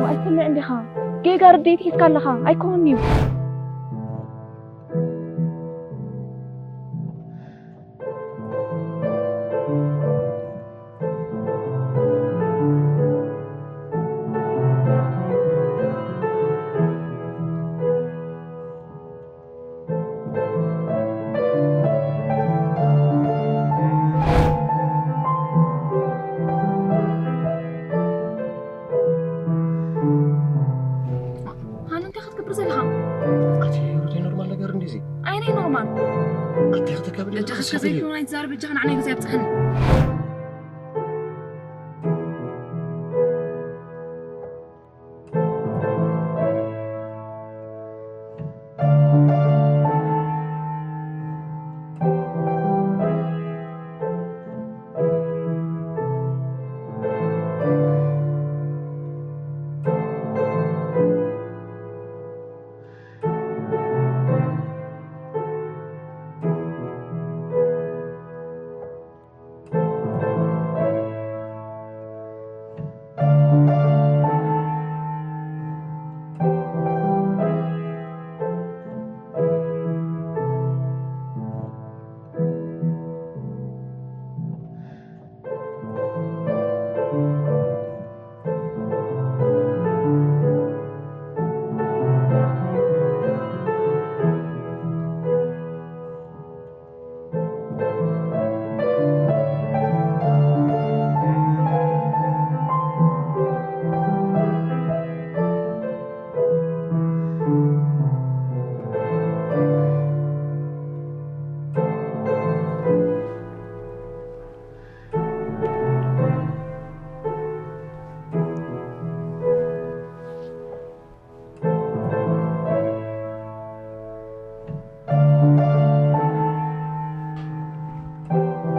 ኣይትሰምዕን ዲኻ? ጌጋ ርድኢት ሒዝካ ኣለኻ። ኣይከውን'ዩ። ሃኑ፣ እንታይ ክትገብር ዘለኻ? ኣቲ ሩቴ፣ ኖርማል ነገር እንዲዚ። ኣይ፣ ናይ ኖርማል። ኣቲ ክትከብል በጃኻ፣ እስከ ዘይኮነ ኣይትዛረብ፣ በጃኻ ንዓና ግዜ ኣብጽሐኒ።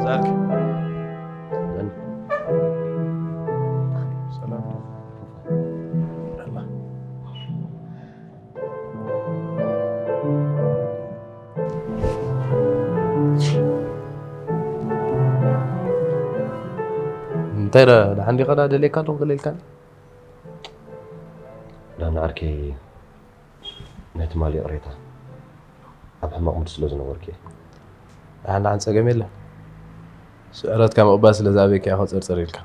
ዛክ። ሰላም። እንታይ ደ-፣ ደሓን ዲኻ? ዳ ደልየካ ኣለኹ፣ ደልየልካ። ዳና ዓርከይ፣ ናይ ትማሊ ይቕሬታ፣ ኣብ ሕማቕ ሙድ ስለ ዝነበርኩ እየ። ደሓን ደሓን፣ ጸገም የለን። ስዕረትካ ምቕባል ስለ ዝኣበይካ ኢኻ ጸርጸር ኢልካ።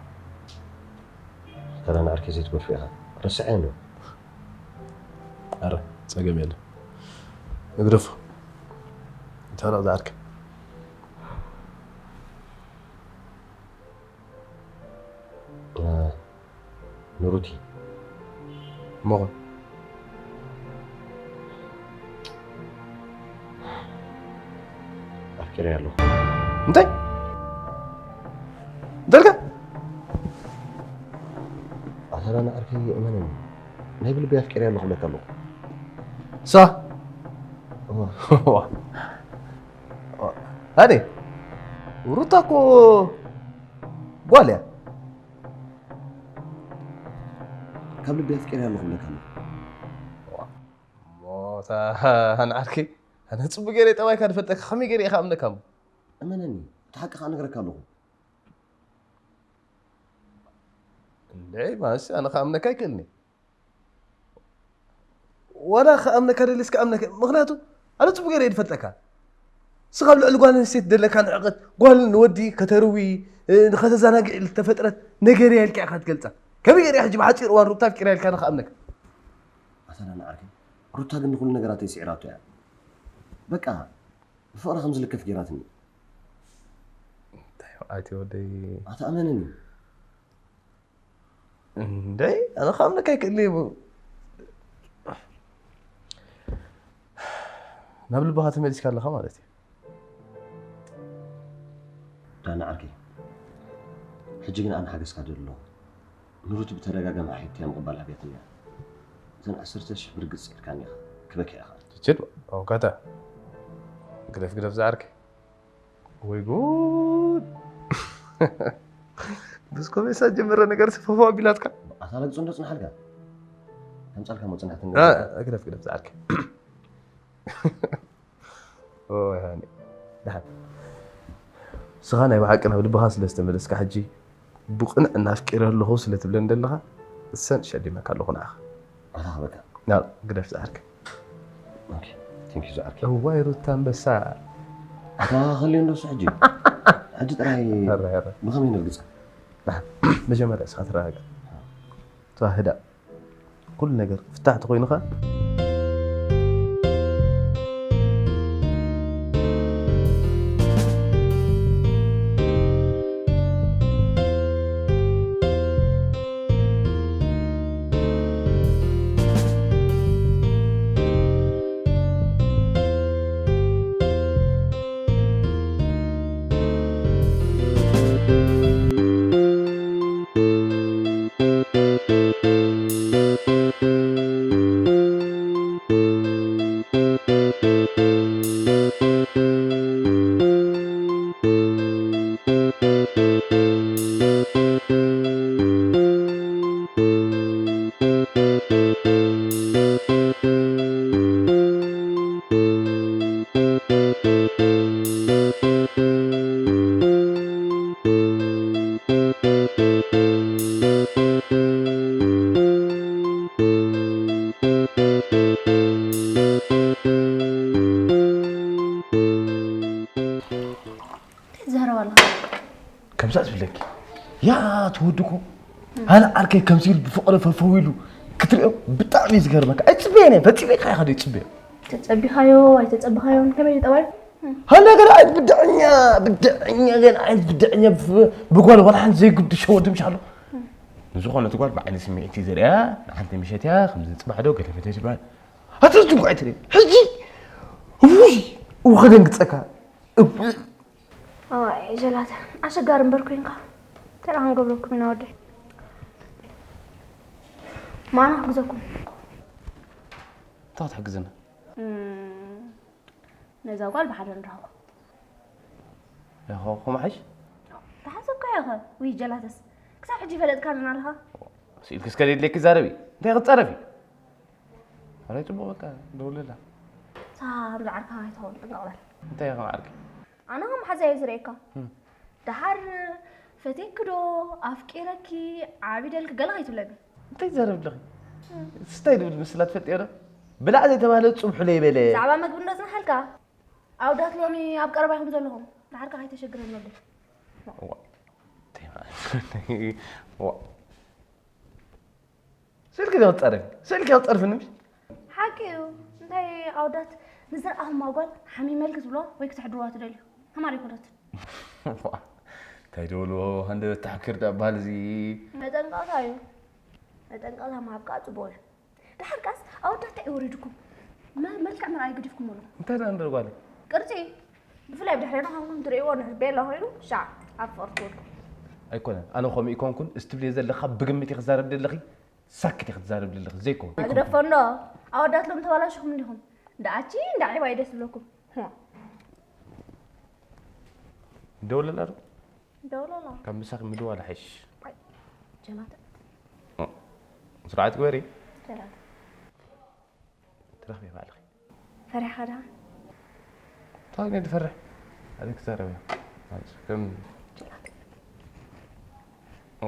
ኣታ ደሓን ዓርከይ ዘይትገድፎ ኢኻ። ረስዐ እንዶ። ኣረ፣ ጸገም የለን። ንግደፎ። እንታይ ደኣ ዝዓርከይ? እ፣ ንሩቲ። እሞ ኸ? ኣፍቂረያ ኣለኹ። እንታይ? እንታይ ኢልካ? ኣታ ደሓን ዓርከይ እመነኒ። ናይ ብልቢ ኣፍቂረያ ኣለኹ እብለካ ኣለኹ። ሳ? እወ። ሃኒ፣ ሩታ እኮ ጓል እያ። ካብ ልቢ ኣፍቂረያ ኣለኹ እብለካ ኣለኹ። እሞ እታ ንዓርከይ፣ ኣነ ጽቡቅ ገይረ ጠባይካ ዝፈልጠካ፣ ከመይ ገይረ ኢኻ እምነካ እሞ? እመነኒ፣ እቲ ሓቂ ከኣ እነግረካ ኣለኹ። እንድዒ፣ ማለትሲ ኣነ ክኣምነካ ኣይክእልን እየ። ዋላ ክኣምነካ ደልየስ ክኣምነካ፣ ምኽንያቱ ኣነ ጽቡቅ ገይረ እየ ዝፈልጠካ። ንስኻ ኣብ ልዕሊ ጓል ኣንስተይቲ ዘለካ ንዕቀት፣ ጓል ንወዲ ከተርዊ፣ እ፣ ንኸተዘናግዕ ዝተፈጥረት ነገር እያ ኢልካ ኢኻ ትገልጻ። ከመይ ገይረ እየ ሕጂ ብሓጺር እዋን ሩታ ኣፍቂረ ኢልካ ንኽኣምነካ? ኣታ ደሓን ዓርከይ፣ ሩታ ግን ንኹሉ ነገራተይ ስዒራቶ እያ። በቃ፣ ብፍቕራ ከም ዝልከፍ ገይራትኒ። እንታይ እዩ ኣቲ ወደይ? ኣታ እመነኒ። እንደይ፣ ኣነ ክኣምነካ ኣይክእልን እየ። ናብ ልብኻ ተመሊስካ ኣለኻ ማለት እዩ። ዳኒ ዓርከይ፣ ሕጂ ግን ኣነ ሓገዝካ ደሊ ኣለኹ። ንሩቲ ብተደጋጋሚ ሓይትያ ምቕባል ኣብያትኒ እያ። እተን ዓሰርተ ሽሕ ብርግጽ ስዒርካኒ ኢኻ፣ ክበኪ ኢኻ። ችችድ፣ ኦንካታ። ግደፍ፣ ግደፍ ዝዓርከይ። ወይ ጉድ! ብስኮ ሜሳ ጀመረ ነገር ስፈፎ ኣቢላትካ። ኣታ ረግጹ እንዶ ጽናሓልካ። ከምጻልካ ሞ ጽናሕትን አ፣ ገዛ። ግደፍ፣ ግደፍ ዝዓርከይ። ኦይ፣ ሃኒ። ደሓን። ንስኻ ናይ ብሓቂ ናብ ልብኻ ስለ ዝተመለስካ ሕጂ ብቕንዕና ኣፍቂረ ኣለኹ ስለ ትብለኒ ዘለኻ፣ እሰን ሸሊመካ ኣለኹ ንዓኻ። ኣታ በቃ። ናብ ግደፍ ዝዓርከይ። ኦኬ፣ ቴንክ ዩ ዝዓርከይ። እዋይ ሩታ ኣንበሳ። ኣታ ኸልዮ እንደሱ ሕጂ። ሕጂ ጥራይ ኧረ፣ ኧረ። ብኸመይ ነርግጻ? ደሓን። መጀመርያ እስኻ ተረጋጋእ። ተዋህዳ። ኩሉ ነገር ፍታሕ ተኾይኑ ኸኣ እንታይ ትዛረብ ኣለኻ? ከምዛ ትብለኪ። ያ ትወዲ እኮ። ሃለ ዓርከይ ከምዚ ኢሉ ብፍቕሪ ፈፈው ኢሉ ክትሪኦ ብጣዕሚ እዩ ዝገርመካ። ኣይትጽበየን እየ፣ ፈጺመ ኢኻ ኢኻ ዶ ይጽበዮ? ተጸቢኻዮ ኣይተጸብኻዮን ከመይ እዩ ጠባዩ? ሃለ ገለ ዓይነት ብድዐኛ፣ ብድዐኛ ገለ ዓይነት ብድዐኛ ብ-፣ ብጓል ዋላ ሓንቲ ዘይጉድሾ ወዲ ምሽ ኣሎ። ንዝኾነ እቲ ጓል ብዓይኒ ስምዒት እዩ ዘርእያ፣ ንሓንቲ ምሸት እያ፣ ከምዚ ጽባሕ ዶ ገለ ፈተሽ ይበሃል። ኣቲ ሕጂ እንኳ ኣይትርኢ። ሕጂ፣ ውይ፣ እው ከደንግጸካ። እው። ኣዋይ፣ ጀላተ፣ ኣሸጋሪ እምበር ኮይንካ። እንታይ ደኣ ክንገብረኩም ኢና ወደይ? ማና ክሕግዘኩም። እንታይ ክትሕግዝና? እም፣ ነዛ ጓል ብሓደ ንረኽባ። ያኸ፣ ኸምሓሽ? ተሓሰብካ ያኸ? ውይ፣ ጀላተስ። ክሳብ ሕጂ ይፈለጥካንን ኣለኻ? ስኢልኪ እስከ ደድልየኪ ዛረቢ። እንታይ ክትዛረቢ? ኣረ፣ ጽቡቕ፣ በቃ፣ ደውለላ። ሳም ዝዓርካ ኣይትኸውን፣ ጥንቀቕ በል። እንታይ ኢኻ ዓርኪ? ኣነ ከም ሓዛ እየ ዝርእየካ። እም። ደሓር ፈትየኪ ዶ፣ ኣፍቂረኪ፣ ዓቢደልኪ ገለ ከይትብለኒ። እንታይ ትዛረቢ ኣለኺ? እም። ስታይ ድብል ምስላ ትፈልጥዮ ዶ? ብላዕ ዘይተባህለ ጽብሑ ለይበለ። ብዛዕባ መግቢ እንዶ ጽንሓልካ? ኣውዳት ሎሚ ኣብ ቀረባ ኢኹም ዘለኹም። ድሓርካ ከይተሸግረኒ ወደይ። ዋ፣ እንታይ ማለት? ዋ። ስልኪ ዶ ክትጸርፊ? ስልኪ ክትጸርፊ ንምሽ? ሓቂ እዩ። እንታይ ኣውዳት ንዝረኣኹም ኣጓል ሓሚመልኪ ትብልዋ ወይ ክትሕድርዋ ትደልዩ? ከማን ኣይኮነትን። ዋ፣ እንታይ ደበልዎ ሃንደበት ተሓኪር ዳ በሃል እዚ? መጠንቀቕታ እዩ። መጠንቀቕታ ምሃብ ከዓ ጽቡቕ እዩ። ድሓር ከኣስ ኣወዳት እንታይ እዩ ወሪድኩም? መ-፣ መልክዕ መርኣይ ገዲፍኩም ኣለኹም። እንታይ ደኣ ንርኢ ጓለይ? ቅርጺ። ብፍላይ ብድሕሬና ከምኩም ትርእይዎ ንሕዝ ቤላ ኮይኑ ሻዕ ኣብ ፍቕሪ ትወድቁ። ኣይኮነን። ኣነ ከምኡ ይኮንኩን፣ እዚ ትብልዮ ዘለኻ ብግምት ኢኺ ትዛረቢ ዘለኺ፣ ሳክት ኢኺ ትዛረቢ ዘለኺ። ዘይኮን። ግደፎ እንዶ። ኣወዳት ሎም ተባላሽኹም እንዲኹም። እንዳ ኣቺ፣ እንዳ ዒባይ ደስ ዝብለኩም። ህዋ። ደውለላ ዶ? ደውለላ። ካብ ምሳኺ ምድዋል ይሓይሽ። ኣይ፣ ጀላተ። ኦ፣ ስርዓት ግበሪ። ጀላተ። ትረኽቢ ባዕልኺ። ፈሪሓ ዳ? እንታይ ነይ ትፈርሕ? ኣበይ ክዛረብ እያ? ማለት ከም ጀላተ። ኦ።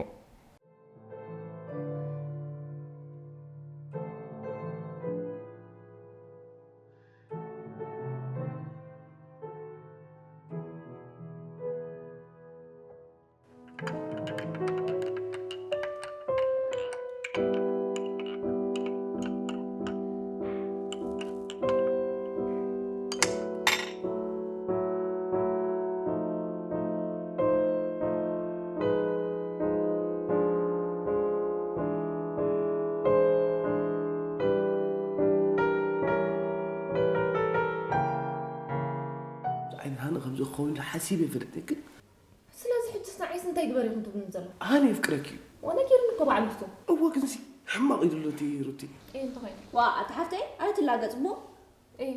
ዓይኒ ሃኒ ከምዚ ክኸውን ኢለ ሓሲበ ኣይፈልጥን፣ ግን ስለዚ ሕጅስ ንዓይስ እንታይ ግበር ኢኹም ትብሉኒ ዘለኹም? ኣነ የፍቅረኪ እዩ። ወነ ኬድኒ እኮ ባዕሉ እሱ። እወ፣ ግን ሲ ሕማቕ እዩ ዘሎ እቲ ሩቲ። እየ እንተኾይኑ። ዋ፣ ኣታ ሓፍተይ፣ ኣይትላገጽ እሞ። እየ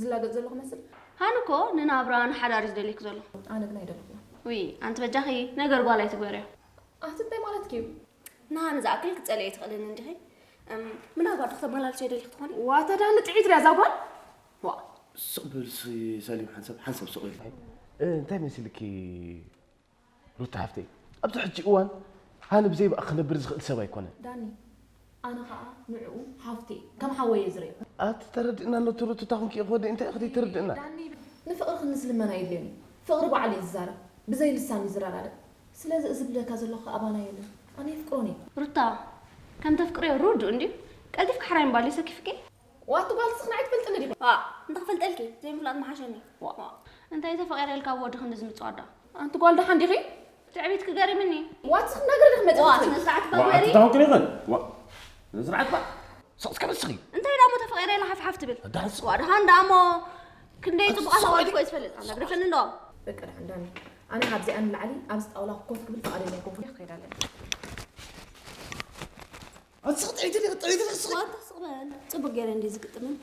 ዝላገጽ ዘለኹ መስል? ሃኒ እኮ ንናብራ ንሓዳር እዩ ዝደልየኪ ዘሎ። ኣነ ግን ኣይደለኹን። ውይ፣ ኣንቲ በጃኺ ነገር ጓል ኣይትግበርዮ። ኣቲ እንታይ ማለትኪ እዩ? ንሃኒ ዝኣክል ክትጸልዮ ኣይትኽእልን እንዲኺ። እም፣ ምናልባት ዶ ክተመላልሶ ይደልዩ ክትኾኒ? ዋታ ዳኒ ጥዒት ድያ እዛ ጓል? ዋ። ስቕ በል ሲ-፣ ሰሊም ሓንሳብ፣ ሓንሳብ ስቕ ኢልካ። እ፣ እንታይ መሲልኪ ሩታ ሓፍተይ? ኣብዚ ሕጂ እዋን ሃኒ ብዘይ ብኣኺ ክነብር ዝኽእል ሰብ ኣይኮነን። ዳኒ፣ ኣነ ኸኣ ንዕኡ ሓፍተይ ከም ሓወይ እየ ዝርእዮ። ኣቲ ተረድእና ነቲ ሩታ ኮንኪ ኢኺ ወደይ፣ እንታይ ኢኺ ተረድእና? ዳኒ፣ ንፍቕሪ ክንስ ልመና የድልዮን እዩ። ፍቕሪ ባዕሉ እዩ ዝዛረብ፣ ብዘይ ልሳን እዩ ዝረዳድእ። ስለዚ እዚ ዝብለካ ዘለኹ ኣባና የለን። ኣነ የፍቅሮን እየ። ሩታ፣ ከም ተፍቅርዮ ርዱእ እንድዩ። ቀልጢፍኪ ሕራይ ምባል እዩ ሰኪፍኪ። ዋቲ ጓል ስኽና ኣይትፈልጥኒ ዲኺ? ዋ፣ እንተ ክፈልጠልኪ፣ ዘይምፍላጥ ምሓሸኒ። ዋ፣ ዋ። እንታይ ተፈቒረ ኢልካ ኣብ ወዲ ክንዲ ዝምጽእ ኣዳ? ኣንቲ ጓል ደሓን ዲኺ? ትዕቢት ክገርምኒ። ዋቲ ስኽና ገር ዲኺ መጽእ ዋ፣ ትኽእል? ስነ ስርዓት ዋ፣ ባበሪ። ኣቲ ታውቂ ዲኺ? ዋ፣ ስነ ስርዓት ባ። ስቕ እስከ በስኺ። እንታይ ዳሞ ተፈቒረ ኢላ ሓፍ ሓፍ ትብል? ኣዳስ። ዋ፣ ደሓን ዳሞ ክንደይ ጽቡቓት ኣዋልድ እኮ እዩ ዝፈልጥ። ኣላ ግደፈኒ እንዶ። በቃ ደሓን ዳኒ። ኣነ ካብዚኣ ንላዕሊ ኣብዚ ጣውላ ኮፍ ክብል ፍቓደኛ ኣይኮንኩን። ክኸይድ ኣለኒ። ኣቲ ስቕ ጥዒት ዲኺ፣ ጥዒት ዲኺ ስቕ። ዋታ ስቕ በል። ጽቡቕ ገይረ እንድየ ዝግጥምን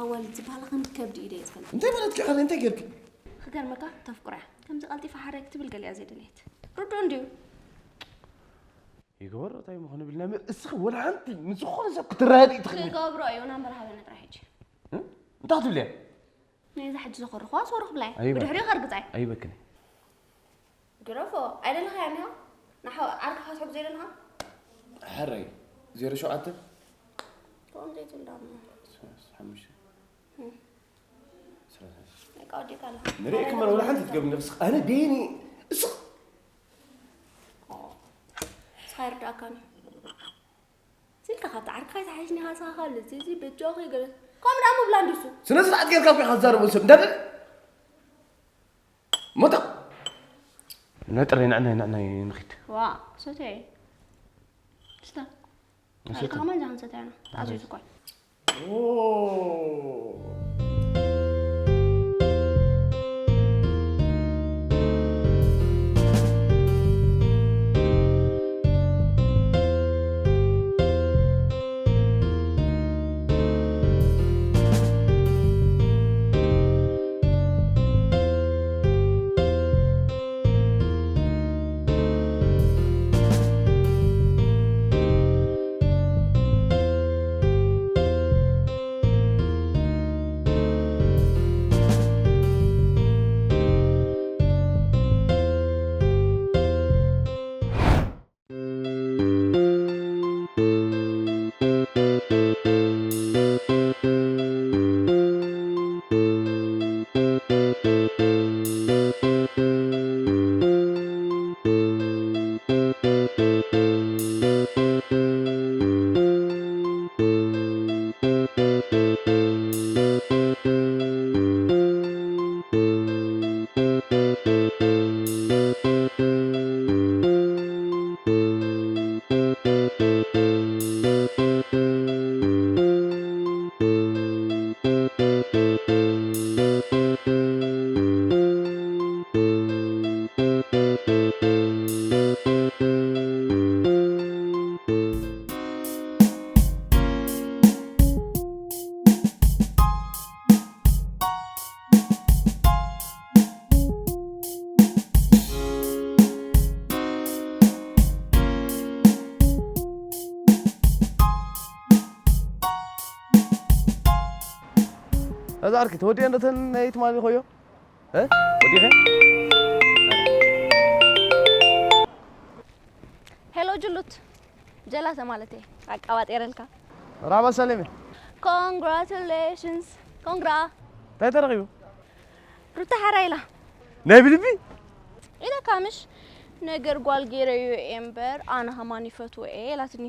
ኣዋልድ ዝበሃላ ከም ከብዲ ኢደ እየ ዝፈልጥ። እንታይ ማለትኪ? ኣነ እንታይ ገይርኪ? ክገርመካ ተፍቅሮ እያ። ከምዚ ቀልጢፋ ሓረግ ትብል ገሊኣ ዘይደለየት። ርዱእ እንድዩ። ይግበሮ እንታይ ምኾነ ብል ናይ እስኺ ወላ ሓንቲ ምስ ዝኾነ ሰብ ክትረዳድኢ ትኽእሊ። ክገብሮ እዩ ናምበር ሃበኒ ጥራሕ ሕጂ። እ? እንታይ ክትብልያ? ነዛ ሕጂ ዘኸርኽዋ ሶርኽ ብላይ። ኣይበል። ብድሕሪኡ ከርግጻይ። ኣይበክን። ግረፎ፣ ኣይደለኻያ እኒሆ? ንሓው ዓርክኻ ትሕግዞ ኣይደለኻ? ሕራይ፣ ዜሮ ሸውዓተ? ከምኡ ዘይትብል ዳሞ። ሰላሳ ሓሙሽተ። እም። ሰላሳ። በቃ ወዲእካ ኣለኻ። ንርኢ ክመን ወላ ሓንቲ ትገብር ነብስኻ። ኣነ ቤኒ፣ እስኽ። ኦ፣ እስኻ ይርዳእካኒ። ስልካ ካብቲ ዓርክኻ ይትሓይሽኒ ኢኻ ንስኻ ካልእ፣ እዚ፣ እዚ በጃኺ ገለ። ከምኡ ደኣ ምብላ እንድዩ እሱ። ስነ ስርዓት ጌርካ እኮ ኢኻ ትዛረቦ ሰብ እንዳለ። ሞታ። ነጥሪ ንዕናይ፣ ንዕናይ ንኺድ። ዋ፣ ሰተየ። ስተ። ንሰተ። ኣልካ ከማን ዛን ሰተያና። ተኣዚዙ እኮ። ኦ። እዛ ዓርኪ ተወዲአ እንደተን ናይ ትማሊ ኾዮ? እ? ወዲኸ? ሄሎ ጅሉት፣ ጀላተ ማለት እየ ኣቃባጢረልካ። ራባ ሰሌሜ። ኮንግራቹሌሽንስ። ኮንግራ። እንታይ ተረኺቡ? ሩታ ሓራ ኢላ። ናይ ብልቢ? ኢለካ ምሽ? ነገር ጓል ገይረዮ እየ እምበር ኣነ ሃማን ይፈትዎ እየ ኢላትኒ።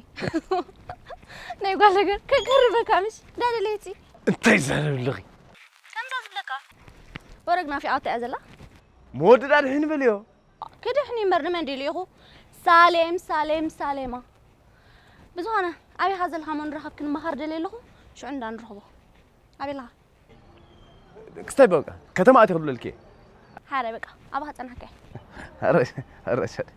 ናይ ጓል ነገር ከገርመካ ምሽ? እንዳደለየቲ። እንታይ ዘረብልኺ? ከምዛ ዝብለካ ወረግ ናፊቓቶ እያ ዘላ። መወድዳ ድሕን በልዮ። ክድሕን እምበር ንመን ድልኢኹ? ሳሌም ሳሌም ሳሌማ። ብዝኾነ ኣበይኻ ዘለኻ እሞ ንራኸብ ክንመኻር ደልየ ኣለኹ። ሽዑ እንዳ ንረኽቦ። ኣበይ ኣለኻ? ክስታይ በቃ ከተማ ኣትየ ክብለልኪ እየ። ሓራይ በቃ ኣባኻ ጸናሕካ እየ። ኧረ ኧረ ሸደ።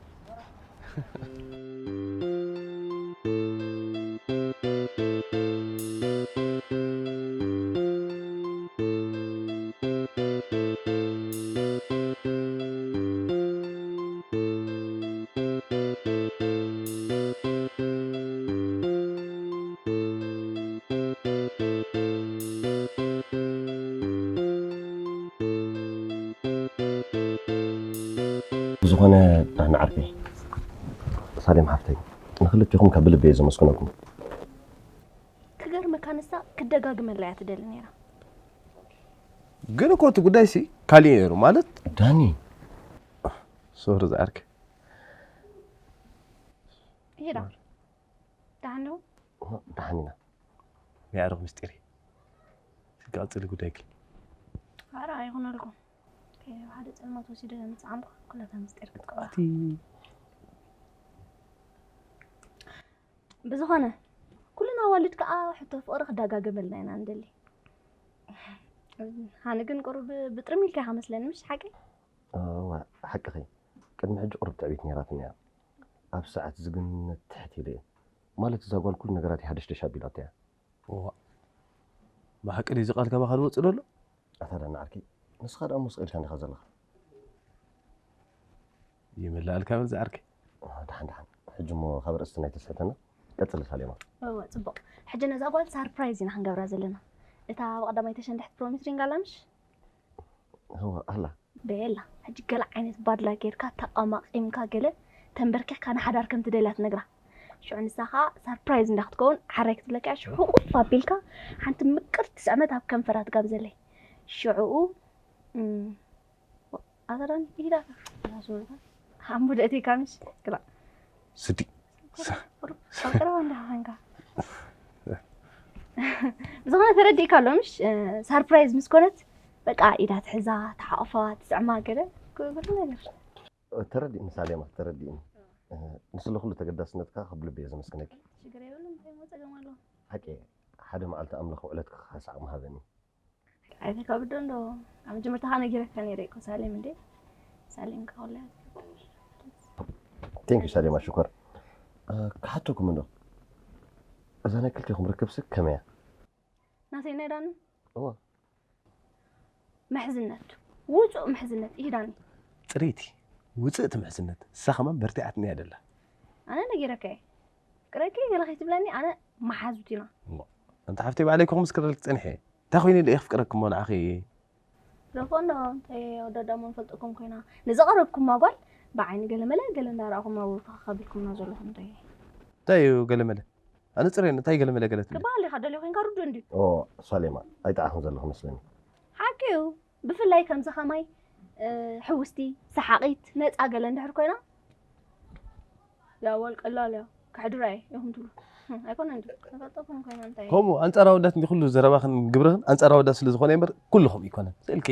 ብዝኾነ ዳህና ዓርከይ ሳሌም ሓፍተይ ንኽልቲኹም ካብ ብልቢ እየ ዘመስግነኩም። ክገርመካ ንሳ ክደጋግመላ እያ ትደሊ ነይራ። ግን እኮ እቲ ጉዳይ ሲ ካሊእ ነይሩ ማለት ዳኒ ሶሪ ዝዓርከይ ይሄዳ ዳሕንዶ ደሓን ኢና ናይ ኣረቕ ምስጢር እዩ ስጋቕ ፅሊ ጉዳይኪ ኣረ ኣይኹነልኩም ሓደ ፀልማት ወሲደ ምፅዓምኳ ኩለታ ምስጢር ክትከዋ እቲ ብዝኾነ ኩልና ኣዋልድ ከዓ ሕቶ ፍቕሪ ክደጋገመልና ኢና ንደሊ ሃኒ ግን ቁሩብ ብጥርሚ ኢልካ ኢኻ መስለኒ ምሽ ሓቂ እዋ ሓቅኺ ቅድሚ ሕጂ ቁሩብ ትዕቢት ነይራትኒ እያ ኣብ ሰዓት ዝግነት ትሕት ኢለ እየ ማለት እዛ ጓል ኩሉ ነገራት ይሃደሽደሽ ኣቢላቶ እያ እዋ ብሓቂ ድዩ እዚ ቃል ካባኻ ዝወፅእ ዘሎ ኣታ ዳና ዓርኪ ንስኻ ደኣ ሞስ ኢልካኒ ኢኻ ዘለኻ ይመላእልካ በል ዝዓርከይ ደሓን ደሓን ሕጂ እሞ ካብ ርእስቲ ናይ ተስሕተና ቀፅሊ ሳሌማ እወ ፅቡቕ ሕጂ ነዛ ጓል ሳርፕራይዝ ኢና ክንገብራ ዘለና እታ ኣብ ቀዳማይ ተሸንድሕቲ ፕሮሚስ ሪንግ ኣላ ምሽ እወ ኣላ በየላ ሕጂ ገለ ዓይነት ባድላ ጌርካ ተቐማቒምካ ገለ ተንበርኪኽካ ንሓዳር ከም ትደልያ ትነግራ ሽዑ ንሳ ኸዓ ሳርፕራይዝ እንዳ ክትከውን ሓራይ ክትብለካ እያ ሽዑ ቁፍ ኣቢልካ ሓንቲ ምቅርቲ ስዕመት ኣብ ከንፈራ ትጋብዘለይ ሽዑኡ ኣታ ዳኒ ኢዳ ኣታ ሱርካ ሓሙድ እቲ ካምሽ ክላ ስዲ ቀርባ እንዳ ሃንካ ዝኾነ ተረዲእካ ኣሎ ምሽ ሳርፕራይዝ ምስ ኮነት በቃ ኢዳ ትሕዛ ተሓቕፋ ትስዕማ ገለ ኩሉ ነገር ተረዲእኒ ሳሌማ ተረዲእኒ ንስለ ኩሉ ተገዳስነትካ ከብልብ እየ ዘመስግነኪ ሽግር የብሉን እንታይ ሞ ፀገም ኣሎ ሓቂ ሓደ መዓልቲ ኣምላኽ ውዕለትኪ ክሓስዓ ምሃበኒ ኣይተካብዶ እንዶ ኣብ መጀመርታ ከዓ ነጊረካ ነይረ እኮ ሳሌም እንዴ ሳሌም ከወላ ቴንክ ዩ ሳሌማ ሽኮር ክሓተኩም እንዶ እዛ ናይ ክልቴኹም ርክብሲ ከመይ እያ ናተይ ናይ ዳኒ እዋ ምሕዝነት ውፁእ ምሕዝነት እዩ ዳኒ ፅሪቲ ውፅእቲ ምሕዝነት እሳ ከማን በርቲዓትኒ እያ ደላ ኣነ ነጊረካ እየ ፍቅረኪ ገለ ከይትብለኒ ኣነ መሓዙት ኢና እንተ ሓፍተይ ባዕለይ ክኹም ስክረልክ ፀኒሐ እንታይ ኮይኑ ኢለ የፍቅረክ እሞ ንዓኺ ረፎ እንዶ እንታይ ወደዳሞ ንፈልጠኩም ኮይና ንዘቐረብኩማ ጓል ብዓይኒ ገለመለ ገለ እንዳረኣኹም ኣብ ተኻኻቢልኩምና ዘለኹም እንታይ እንታይ እዩ ገለመለ ኣነ ፅሬ እንታይ ገለመለ ገለ ትብል ክበሃል ኢኻ ደልዮ ኮይንካ ርዱ እንድዩ ኦ ሳሌማ ኣይጠዓኽን ዘለኹ መስለኒ ሓቂ እዩ ብፍላይ ከምዚ ከማይ ሕውስቲ ሰሓቒት ነፃ ገለ እንድሕር ኮይና ያወል ቀላል እያ ክሕድራ እየ ኢኹም ትብሉ ኣይኮነ እንዲ ተፈልጠኩም ኮይና እንታይ ከምኡ ኣንፃር ኣወዳት እንዲ ኩሉ ዘረባኽን ግብርኽን ኣንፃር ኣወዳት ስለ ዝኾነ እምበር ኩሉ ከምኡ ይኮነን ስእልኪ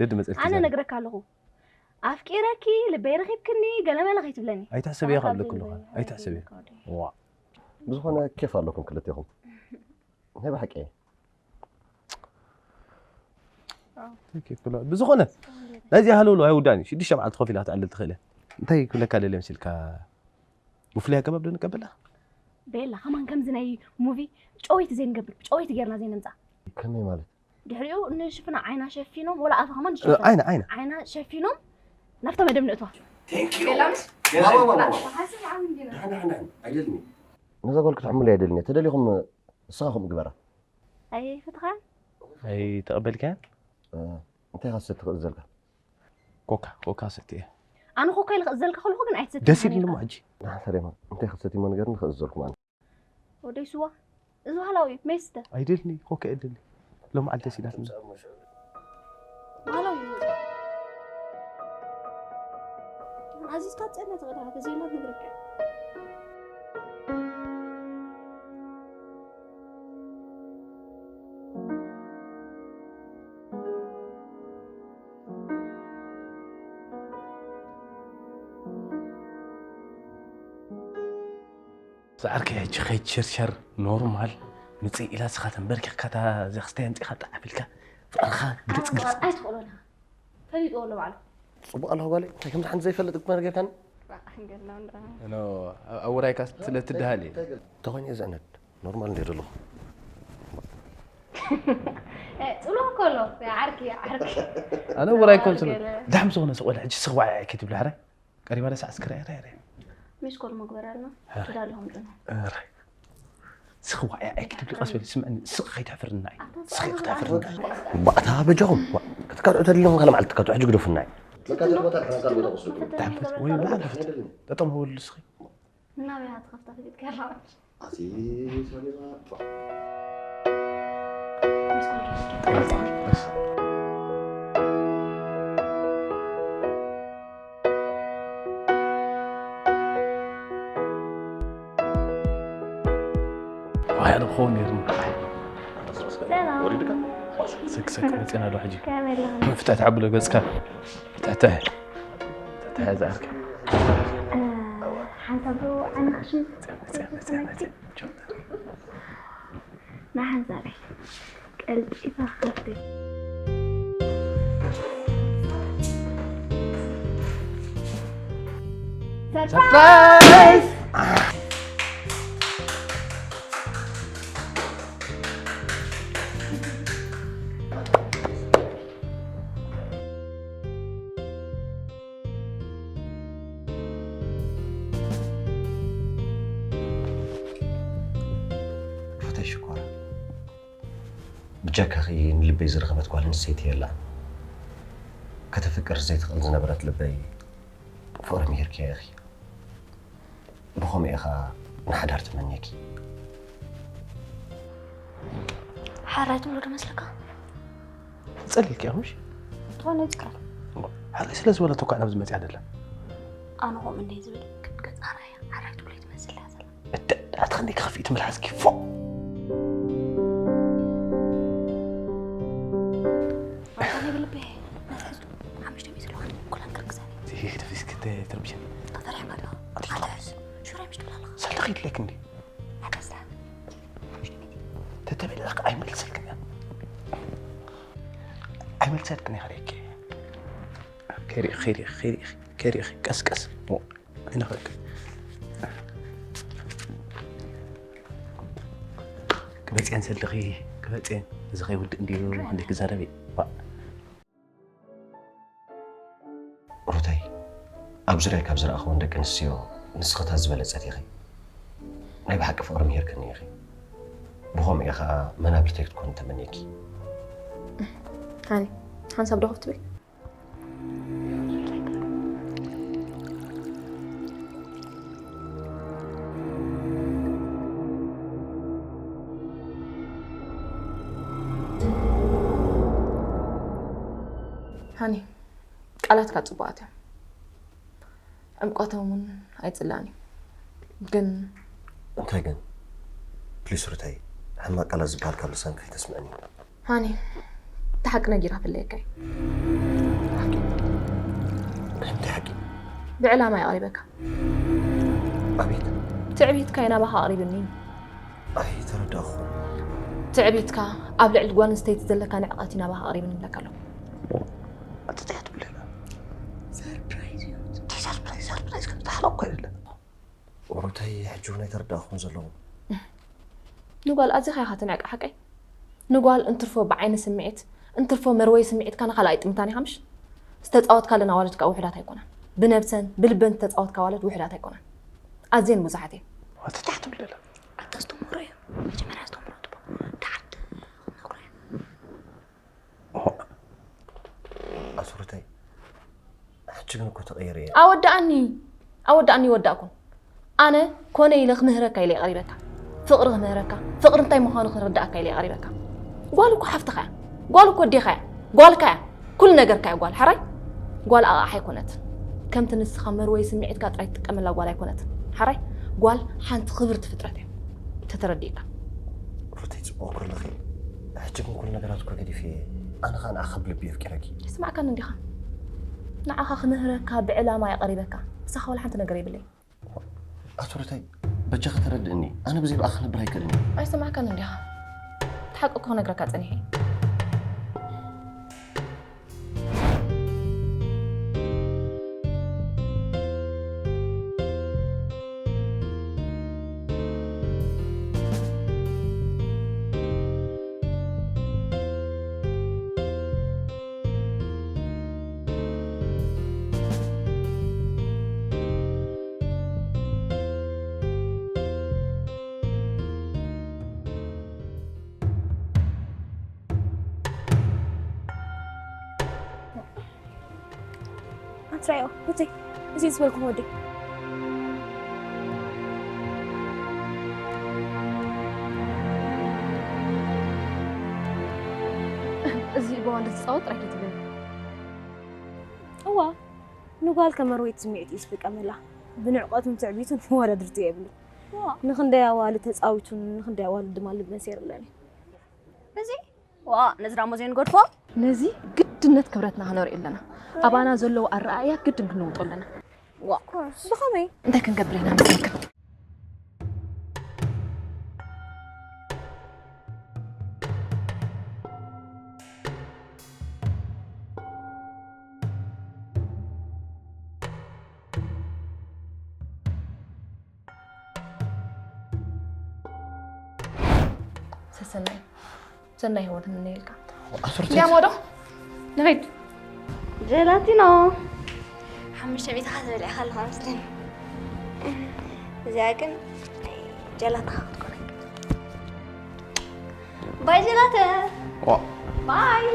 ደድ መፅእልኪ ኣነ ነግረካ ኣለኹ ኣፍቂረኪ ልበይ ረኺብክኒ ገለመለ ከይትብለኒ ኣይትሕሰብዮ ካብ ልክ ኣለኹ ኣይትሕሰብዮ ዋ ብዝኾነ ኬፍ ኣለኩም ክልቴኹም ናይ ብሓቂ እየ ብዝኾነ ናይዚ ሃለውሎ ኣይውዳእን እዩ ሽዱሽተ መዓልቲ ኮፍ ኢላ ክትዕልል ትኽእል እያ እንታይ ክብለካ ደልየ መሲልካ ብፍሉይ ኣገባብ ዶ ንቀበላ ቤላ ከማን ከምዚ ናይ ሙቪ ጨወይቲ ዘይንገብር ጨወይቲ ጌርና ዘይነምፃ ከመይ ማለት ድሕሪኡ ንሽፍና ዓይና ሸፊኖም ወላ ኣፋ ከማን ንሸፍን ዓይና ዓይና ዓይና ሸፊኖም ናብታ መደብ ንእትዋ ኣይደልኒ ነዛ ጓል ክትሕምሉ ኣይደልኒ ተደሊኹም ንስኻ ከምኡ ግበራ ኣይፈትኻን ኣይተቐበልካያን? እንታይ ከሰቲ ክእዘልካ? ኮካ ኮካ ሰቲ እየ። ኣነ ኮካ ኢለ ክእዘልካ ከለኹ ግን ኣይትሰቲ ደስ ይብል እሞ ሕጂ። ንሓሰር እማ እንታይ ከሰቲ እሞ ነገር ንክእዘልኩም ኣነ። ወደይ ስዋ እዚ ባህላዊ እዩ፣ ሜስተ ኣይደልኒ ኮካ ኣይደልኒ። ሎም ዓዲ ደስ ኢላትኒ። ባህላዊ እዩ። ኣዚዝካ ትጸንሕ ትኽእል ኢኻ፣ ተዘይላ ትነግረካ። ዝዓርከይ ሕጂ ከይድ ሸርሸር ኖርማል ምፅእ ኢላ ስኻ ተንበርኪኽካ እታ እዚኣ ክስታይ ኣምፂእካ ጣዕ ኣቢልካ ፍቕርኻ ግልፅ ግልፅ ኣይትኽእሎን ኢኻ። ፈሊጥዎ ኣሎ ባዕሉ። ጽቡቕ ኣለኹ ጓለይ፣ እንታይ ከም ዝሓን ዘይፈልጥ እኮ ነገር ካን ክንገድና ንረኣ። ኖ ኣብ ውራይካ ስለ ትድሃል እየ ተኾይነ ዘዕነድ ኖርማል እንደ ዘለኹ ጽሎ ከሎ ዓርኪ ዓርኪ ኣነ ውራይ ኮን ስለ ዳሕም ዝኾነ ሰቆለ ሕጂ ስኽዋዕ ኣይከ ትብሉ ሕራይ ቀሪባ ደስ ዓስከረ ሕራይ ሕራይ ሚስኮል መግበር ኣለና። ትዳለኹም ጥነ ሕራይ ስኽዋዕ ኣይከ ትብሉ ቀስ በል ስምዕኒ ስቕ ከይተሕፍርና እዩ ስቕ ከይተሕፍርና እዩ ባእታ በጃኹም ክትካትዑ ተድልኹም ካልእ መዓልቲ ትካትዑ ሕጂ ግደፉና እዩ ዳሕም ወይ ብሓን ክፍት ጠጠም ወሉ ስኺ ናበይ ሃትኸፍታ ክፍት ከላዋል ዋያ ንክኸውን ነይርኒ ሰክሰክ መፅና ዶ ሕጂ ፍትሕቲ ሓብሎ ገፅካ ፍትሕቲ ፍትሕቲ ዝኣርካ ሓንሳብ ዶ ዓይንኻ ሽም ንሓንሳበይ ቀልጢፋ ክኸፍት ሰርፕራይዝ ሩተይ ሽኮር ብጀካኺ ንልበይ ዝረኸበት ጓል ኣንስተይቲ የላን። ከተፍቅር ዘይትኽእል ዝነበረት ልበይ ፍቕሪ ምሂርክያ ኢኺ። ብኸምኡ ኢኻ ንሓዳር ትመንየኪ። ሓራይ ትብሎ ዶ መስለካ? ትጸልልኪ ኢኻ ምሽ? ዝኾነ ይትካል። ሓራይ ስለ ዝበለቶ እኳ ናብዚ መጽያ ደላ። ኣነ ኸም እንደ ዝብል ክትገጽ ኣራያ ሓራይ ትብሎ ትመስል እያ ዘላ። እተ ኣትኸኒ ክኸፍኢ ትመልሓስኪ ፎ ኣንታ ናይ ብልቤ መስሕዙ ሓሙሽተ ሚእቲ ኣለዋ። ኩለን ክርክሳኒ። ይሄ ደፊስ ክትርብሽን ተፈሪሕካ ዶ? ኣትሕስ ሹራይ ምሽ ትብላለኻ። ሰልተኺ ይድለክ እንዲ ኣተስታ ተተበለኽ ኣይመልሰልክን እያ ኣይመልሰልክን እያ ኸሪክ ከሪክ ከሪክ ከሪክ ከሪክ ቀስቀስ ሞ ይነኸክ ክበፅየን ሰልኺ ክበፅየን እዚ ከይውድእ እንዲዩ ክንደይ ክዛረብ እዩ ሩተይ ኣብ ዙርያ ካብ ዝረኣኽወን ደቂ ኣንስትዮ ንስኽታ ዝበለጸት ኢኺ ናይ ብሓቂ ፍቕሪ ምሂርክኒ ኢኺ ብኸምኡ ኢኻ መናብርተይ ክትኮኒ ተመንየኪ ሃኒ ሓንሳብ ዶ ክትብል ሃኒ ቃላትካ ጽቡቓት እዮም ዕምቆቶም እውን ኣይጽላእን እዩ ግን እንታይ ግን ፕሊስ ሩተይ ሕማቅ ቃላት ዝበሃል ካብ ልሳን ከይተስምዕኒ ሃኒ እቲ ሓቂ ነጊራ ክፍለየካ እዩ እንታይ ሓቂ ብዕላማ የቕሪበካ ኣቤት ትዕቢትካ እዩ ናባኻ ኣቕሪብኒ እዩ ኣይተረዳእኹ ትዕቢትካ ኣብ ልዕሊ ጓል ኣንስተይቲ ዘለካ ንዕቐት እዩ ናባኻ ኣቕሪብኒ ይብለካ ኣለኹ ኣትፅያ ትብለና ሰርፕራይዝ እዩ እንታይ ሰርፕራይዝ ሰርፕራይዝ ከም ዝሓለኩ ኣይደለ ሩተይ ሕጂ እውን ኣይተረዳእኹን ዘለኹ ንጓል ኣዚኻ ኢኻ ትንዕቂ ሓቀይ ንጓል እንትርፎ ብዓይኒ ስምዒት እንትርፎ መርወይ ስምዒትካ ንኻልኣይ ጥምታን ኢኻ ምሽ ዝተፃወትካለን ኣዋልድ ከዓ ውሕዳት ኣይኮናን ብነብሰን ብልበን ዝተፃወትካ ኣዋልድ ውሕዳት ኣይኮናን ኣዝየን ብዙሓት እየን ኣትታሕ ትብለላ ኣታ ኣስተምህሮ እዩ መጀመርያ ኣስተምህሮ ትቦ ተሓት ነግሮ እዩ ግን እኮ ተቐይረ እየ። ኣወዳኣኒ ኣወዳኣኒ ይወዳእኩን። ኣነ ኮነ ኢለ ክምህረካ ኢለ የቐሪበካ። ፍቕሪ ክምህረካ፣ ፍቕሪ እንታይ ምዃኑ ክረዳእካ ኢለ የቐሪበካ። ጓል እኮ ሓፍትኻ እያ። ጓል እኮ ኣዴኻ እያ። ጓልካ እያ። ኩሉ ነገርካ እያ ጓል። ሓራይ? ጓል ኣቕሓ ኣይኮነትን። ከምቲ ንስኻ መርወይ ስምዒትካ ጥራይ ትጥቀመላ ጓል ኣይኮነትን። ሓራይ? ጓል ሓንቲ ክብርቲ ፍጥረት እያ። ተተረዲእካ። ሩተይ፣ ጽቡቕ እኮ ኣለኺ። ሕጂ ግን ኩሉ ነገራት እኮ ገዲፈ እየ። ኣነ ኸኣ ንዓኺ ብልቢ የፍቂረኪ። ኣይሰማዕካን እንዲኻ? ንዓኻ ክምህረካ ብዕላማ እየ ቀሪበካ። ምሳኻ ዋላ ሓንቲ ነገር የብለይ። ኣቶ ሩተይ፣ በጃኺ ተረድእኒ። ኣነ ብዘይ ብኣኺ ክነብር ኣይክእልን እየ። ኣይሰማዕካን እንዲኻ? እቲ ሓቂ እኮ ክነግረካ ጸኒሐ እየ። ኣንትራዮ፣ ሩተይ፣ እዚ ዝበልኩም ወዲ። እዚ ብዋንዳ ዝጻወት ጥራይ ከይትብለኒ። እዋ፣ ንጓል ከመርወይት ስምዒት እዩ ዝጥቀመላ። ብንዕቀቱን ትዕቢቱን መወዳድርቲ የብሉ። ዋ። ንኽንደይ ኣዋልድ ተጻዊቱን ንኽንደይ ኣዋልድ ድማ ልበን ሰይሩለን እዩ። እዚ ዋ፣ ነዚ ዳሞ ዘይንገድፎ? ነዚ ግድነት ክብረትና ክነርእዩ ኣለና። ኣባና ዘለዉ ኣረኣእያ ግድን ክንልውጦ ኣለና። ዋ፣ ብኸመይ? እንታይ ክንገብር ኢና መሰልካ? ሰሰናይ፣ ሰናይ ህይወት እንመነየልካ። ኣስርተት። እንዲያሞ ዶ? ንኸይድ። ጀላቲኖ። ሓሙሽተ ሚእቲ ካስ በሊዕካ ኣለኻ መስለኒ። እዚኣ ግን ጀላታ ክትኮነካ። ባይ ጀላተ። ዋ። ባይ።